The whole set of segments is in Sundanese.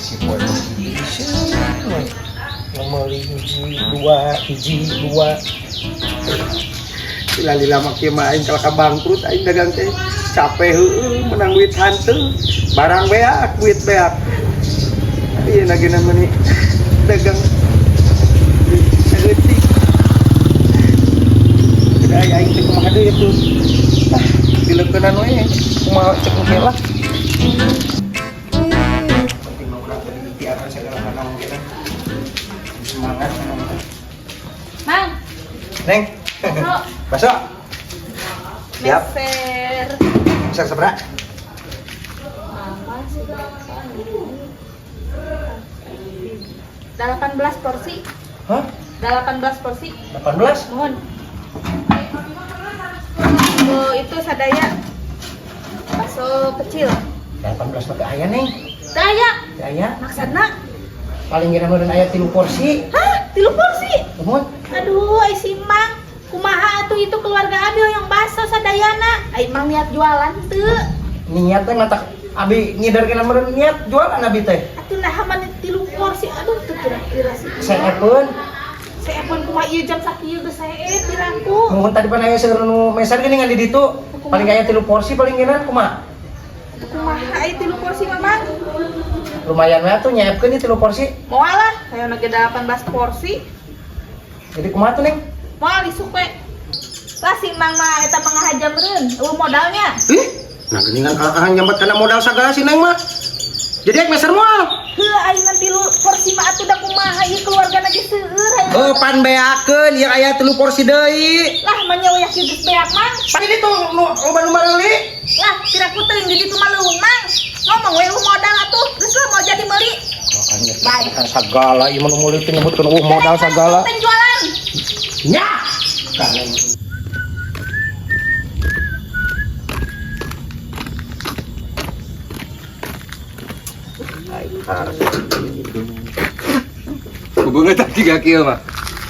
Si poe we. Meuli hiji dua, hiji dua. Lila-lila mah kieu mah aing kalah bangkrut aing dagang teh. Capek heueuh menang duit hanteu. Barang beak, duit beak. Ieu lagi namanya dagang saeutik. Udah aing teh kumaha deui atuh. Ah, dileukeunnan we. Kumaha cek engke lah. Penting mah urang teh ikhtiaran segala kana mungkin. Semangat kana. Mang, Neng. bakso. Bakso. Siap. Meser. Meser sabaraha? Mama sih bakso ini. 18 porsi. Hah? 18 porsi. 18? Mohon. Oh, itu sadaya. Bakso kecil. 18 mah teu aya, Neng. Teu aya. Teu aya. Maksudna? Paling kira meureun aya 3 porsi. Hah? 3 porsi? Nuhun. Aduh, ai si Mang. Kumaha atuh itu keluarga Abil yang bakso sadayana. Ai Mang niat jualan teu. Niat teh matak abi ngider kena meureun niat jualan abi teh. Atuh naha mah 3 porsi. Aduh, teu kira-kira sih. Seepeun. Seepeun kumaha ieu jam sakieu geus seep piraku. Nuhun tadi pan aya seueur nu meser geuning di ditu. Paling aya 3 porsi paling kira kumaha? Atuh kumaha ai 3 porsi mah, Mang? Lumayan we atuh nyeepkeun ieu 3 porsi. Moal lah, hayang ge 18 porsi. Jadi kumaha tuh, Neng? Moal isuk we. Lah si Mang mah eta pangahaja meureun, eueuh modalnya. Ih, nah geuningan kalakahan nyambat kana modal sagala si Neng mah. Jadi ek meser moal. Heuh aing ngan 3 porsi mah atuh da kumaha ieu keluargana ge seueur hayang. Heuh pan beakeun ieu aya 3 porsi deui. Lah mah nya uyak geus beak Mang. Pan ini tuh nu loba nu mareuli. Lah piraku teuing di ditu mah leuweung Mang. Ngomong we eueuh modal atuh, geus lah mau jadi meuli. Makanya sagala ieu mah nu meuli teh nyebutkeun eueuh modal sagala. Penjualan. Nya. Hubungan tadi gak kieu mah.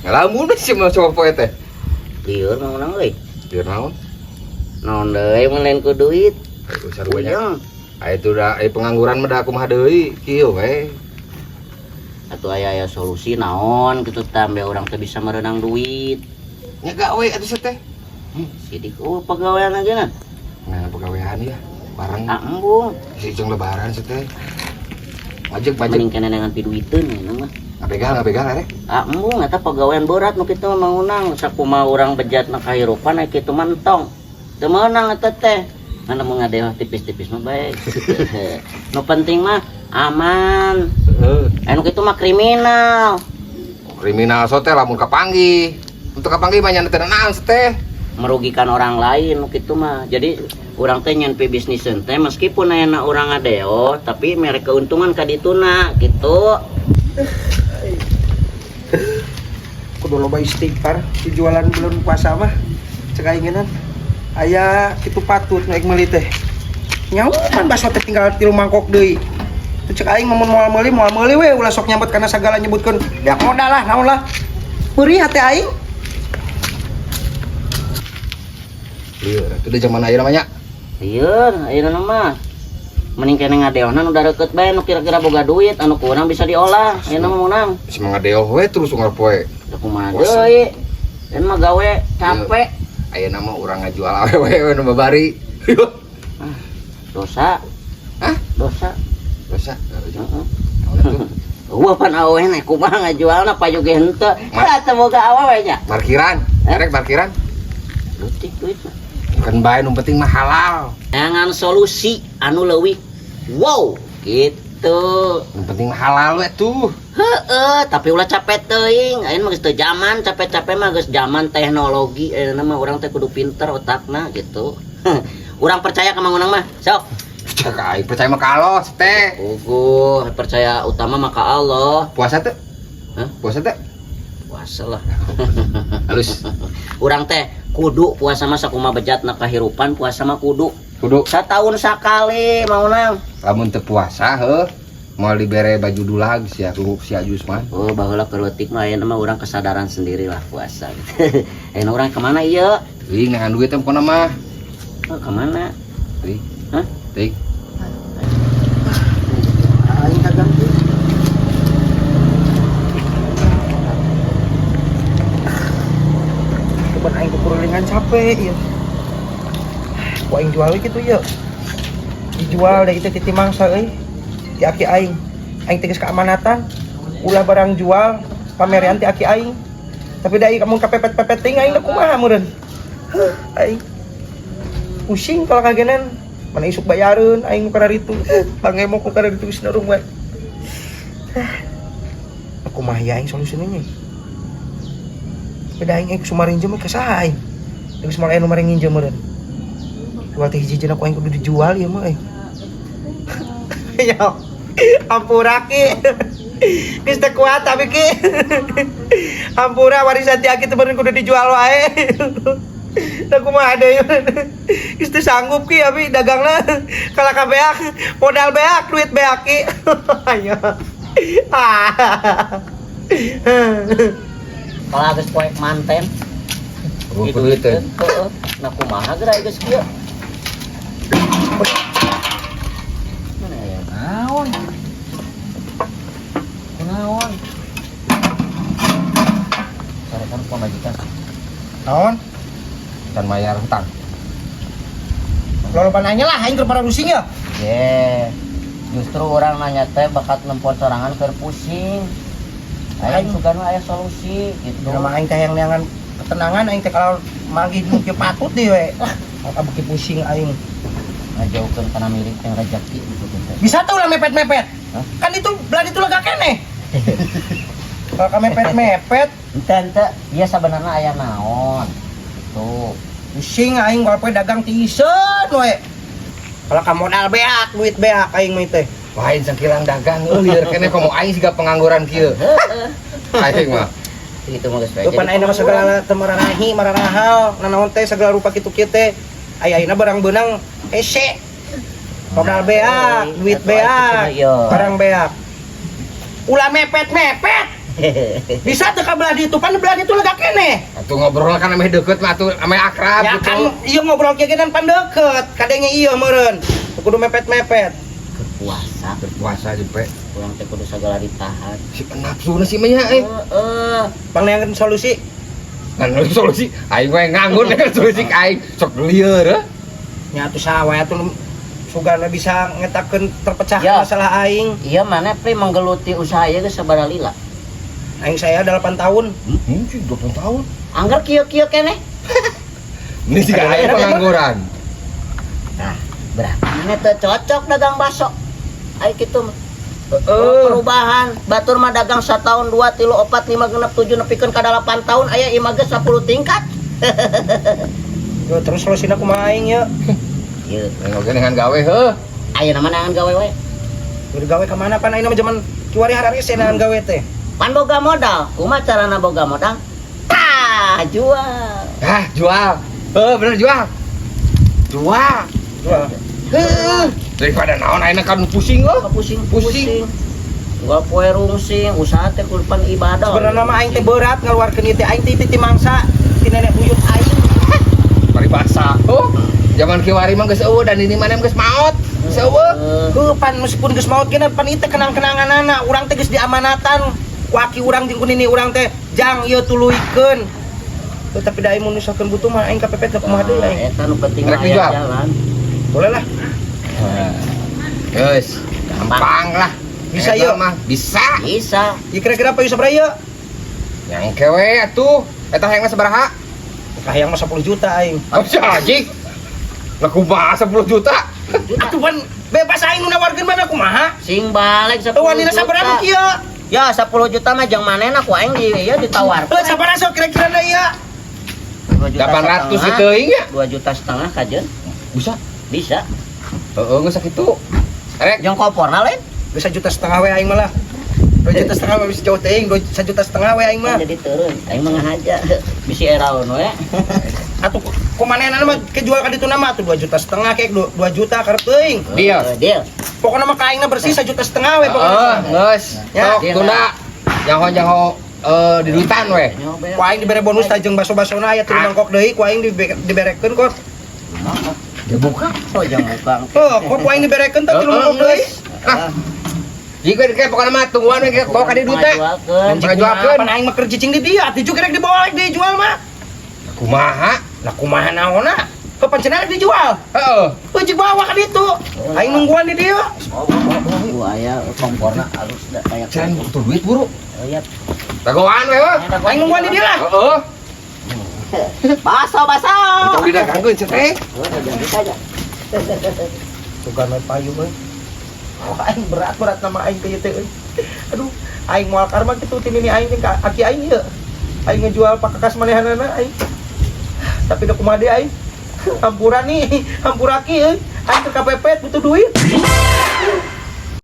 Ngalamun sih mah coba poe teh. Lieur mah urang euy. Lieur naon? Naon deui mun lain ku duit. Sarua nya. Aya itu da aya pengangguran mah da kumaha deui kieu we. Atuh aya-aya solusi naon kitu tah ambe urang teh bisa merenang duit. Nya gawe atuh teh. Sidik oh pagawean aja nah. Nah, pagawean ya. Bareng. Ah, embung. Si jeung lebaran sih teh. Majeg majeg. Mending kene dengan piduiteun ya mah. Ngabegal arek. Ah, embung eta pagawean berat nu kitu mah mangunang sakumaha urang bejatna kahirupan aya kitu mah entong. Teu meunang eta teh. Ngan mun ngadewah tipis-tipis mah bae. Nu penting mah aman. Heeh. Anu kitu mah kriminal. Kriminal so teh lamun kapanggih. Untuk kapanggih mah nya teu naon teh. Merugikan orang lain nu kitu mah. Jadi urang teh nyen bisnis teh meskipun ayeuna urang ngadeo tapi mere keuntungan ka dituna gitu. Kudu loba istighfar di jualan bulan puasa mah. Cek aingenan. Aya kitu patut naik meuli teh. Nyawa pan bakso teh tinggal 3 mangkok deui. Teu cek aing mun moal meuli we ulah sok nyambet kana sagala nyebutkeun beak modal lah naon lah. Peurih hate aing. Lieur atuh da zaman ayeuna mah nya. Lieur ayeuna mah. Mending kene ngadeohna nu dareukeut bae nu kira-kira boga duit anu kurang bisa diolah ayeuna mah meunang. Si ngadeoh we terus unggal poe. Da kumaha deui. Dan mah gawe capek. Ayeuna mah urang ngajual awewe we nu babari. Ah, dosa. Hah? Dosa. Dosa. Heeh. Wah pan awewe na kumaha ngajualna payu ge henteu. Teu boga awewe nya. Parkiran. Erek parkiran. Leutik duit mah. Kan bae nu penting mah halal. Jangan solusi anu leuwih wow gitu. Nu penting mah halal we tuh. Heeh, tapi ulah capek teuing. Ayeuna mah geus teu zaman capek-capek mah geus zaman teknologi. Ayeuna mah urang teh kudu pinter otakna gitu. Urang percaya ka Mang Unang mah. Sok. Cek aing percaya mah ka Allah teh. Uguh, percaya utama mah ka Allah. Puasa teh? Hah? Puasa teh? Puasa lah. Halus. Urang teh kudu puasa mah sakumaha bejatna kahirupan puasa mah kudu. Kudu. Satahun sakali Mang Unang. Lamun teu puasa heuh moal dibere baju dulag sia ku si Ajus mah. Oh, baheula keur leutik mah ayeuna mah urang kesadaran sendiri lah puasa gitu. Ayeuna urang kemana ieu? Teuing neangan duit teh pokona mah. Oh, kemana? Teuing. Hah? Teuing. Aing dagang teh. Capek ieu. Ku aing jual we kitu ieu. Dijual da itu titi mangsa euy. Ti aki aing. Aing teh geus keamanatan. Ulah barang jual pamerean ti aki aing. Tapi da ieu kamu kapepet-pepet teuing aing da kumaha meureun. Heuh, aing pusing kalau kagenan mana isuk bayareun aing nu kararitu. Bangemo ku kararitu geus narung wae. Aku mah ya aing solusina nya. Beda aing sumarinjem ka saha aing. Geus moal aya nu mareng nginjem meureun. Jual teh hiji aku aing kudu dijual ieu mah euy. Ya. Ampura ki. Geus teu kuat tapi ki. Ampura warisan ti aki teh meureun kudu dijual wae. Da kumaha deui. Geus teu sanggup ki abi dagangna kalah ka beak, modal beak, duit beak ki. Ayo. Ah. Kalau geus poek manten, Rumput duit teh. Heeh. Nah kumaha geura geus kieu? Mana ya naon? Kunaon? Sarekan pamajikan. Naon? Can mayar hutang. Loloban nanya lah aing keur pararusing ya. Ye. Justru orang nanya teh bakat nempot sorangan keur pusing. Aing Aing- sugan aya solusi gitu. Dina mah aing teh yang neangan ketenangan aing teh kalau manggih nu kieu patut deui we. Lah, maka beuki pusing aing. Ngajaukeun kana milik yang rezeki gitu teh. Bisa tuh lah mepet-mepet. Hah? Kan itu belah itu lega keneh. Kalau ka mepet-mepet, Ente ente dia sebenarnya aya naon. Tuh. Pusing aing walaupun dagang tiiseun we. Kalau ka modal beak, duit beak aing mah teh. Lain sangkilang dagang euy lieur keneh komo aing siga pengangguran kieu. Aing mah. Itu mah geus we. Tuh pan ayeuna mah segala teu mararahi, mararahal, nanaon teh segala rupa kitu kieu teh. Aya ayeuna barang beunang hese. Modal beak, duit beak, barang beak. Ulah mepet-mepet. Bisa teu ka belah ditu, pan belah ditu lega keneh. Atuh ngobrol kan ameh deket mah atuh ameh akrab Ya gitu. kan ieu ngobrol kieu ge pan deket, kadenge ieu meureun. Teu kudu mepet-mepet. Puasa, Berpuasa jeung pe. urang teh kudu segala ditahan. Si nafsu si mah nya euy. Heeh. Bang neangan solusi. Kan solusi aing we nganggur dengan solusi aing sok lieur heuh. Nya atuh saha wae atuh sugana bisa ngetakeun terpecahkan Ya. masalah aing. Iya mana pri menggeluti usaha ieu geus sabaraha lila. Aing saya 8 tahun. Sih 20 tahun. Angger kieu-kieu keneh. Ini sih aing pengangguran. Nah, berarti mana teu cocok dagang bakso. Ai kitu mah. Heeh. Perubahan batur mah dagang satahun 2 3 4 5 6 7 nepikeun ka 8 tahun aya imah geus 10 tingkat. Yo terus solusina kumaha aing ye? Ieu Yang oge dengan gawe heuh. aya nama neangan gawe we. Kudu gawe ka mana pan ayeuna mah zaman kiwari hararese neangan gawe teh. Pan boga modal, kumaha carana boga modal? Tah, jual. Hah, jual. Heuh, bener jual. Jual. Jual. Heuh. Daripada naon ayeuna kan pusing heuh. Pusing Pusing. pusing. Gua poe rungsing, usaha teh kudu pan ibadah. Sebenarnya mah aing teh berat ngaluarkeun ieu teh aing teh ti mangsa ti nenek buyut aing. Paribasa. Oh, zaman kiwari mah geus eueuh dan ini mana geus maot. Geus eueuh. Heuh pan meskipun geus maot geuna pan ieu teh kenang-kenanganana urang teh geus diamanatan ku aki urang jeung ku nini urang teh jang ieu tuluykeun. Tuh, tapi da aing mun misalkan butuh mah aing kapepet da kumaha deui aing. Eta nu penting mah Rek aya dijual? jalan. Boleh lah. Geus, gampang lah. Bisa, Eta yuk. mah bisa. Bisa. Ya kira-kira apa sabaraha ieu? Yang kewe atuh. Eta hayangna sabaraha? Kahayang mah 10 juta aing. Oh, si haji. Lah kumaha 10 juta? Atuh pan bebas aing nu nawarkeun mana kumaha? Sing balik 10 Tuh wanina sabaraha nu juta. kieu? Ya 10 juta mah jang manehna ku aing di ieu ditawar. Heuh sabaraha sok kira-kira na ieu? 2 juta 800 setengah. teuing nya. 2 juta setengah kajeun. Bisa. Bisa. Heeh, geus sakitu. Rek, Jeung koporna lain. Geus 1,5 juta we aing mah lah. 2,5 juta mah bisa jauh teuing, 1,5 juta we aing mah. Kan jadi turun. Aing mah ngahaja. Bisi eraun we. Atuh kumanehna mah kejual ka dituna mah atuh 2,5 juta kayak 2 juta karep teuing. Deal. Heeh, Deal. Pokokna mah ka aingna bersih 1,5 juta we Heeh, pokokna. geus. Ya. Sok tunda. Jangan-jangan di duitan we. Ku aing dibere bonus tah jeung baso-basona aya tilu mangkok deui ku aing diberekeun kok. Dibuka. Oh, jang buka. Heuh, kok ku aing diberekeun tah tilu mangkok deui. Lah. Jika kayak pokoknya mah tungguan we bawa ka dieu duit teh. Ngajualkeun. Ngajualkeun. Pan aing mah keur cicing di dieu, atuh juga rek dibawa rek dijual mah. Kumaha? Lah, kumaha naonna? Ke pancenah dijual. Heeh. Heuh, cik bawa ka ditu. Aing nungguan di dieu. Gua aya komporna halus da kayak Jangan butuh duit buru. Oh iya. Dagoan we weh. Aing nungguan di dieu lah. Heeh. Baso baso. Tong didagangkeun cek teh. Oh, jadi saja. Tuh we payu euy. Oh, aing berat-berat nama aing teh ieu teh euy. Aduh, aing moal karma kitu ti nini aing jeung ka aki aing ieu. Aing ngejual pakakas manehanana aing. Tapi da kumaha deui aing. Hampura nih, hampura ki euy. Aing keur kapepet butuh duit.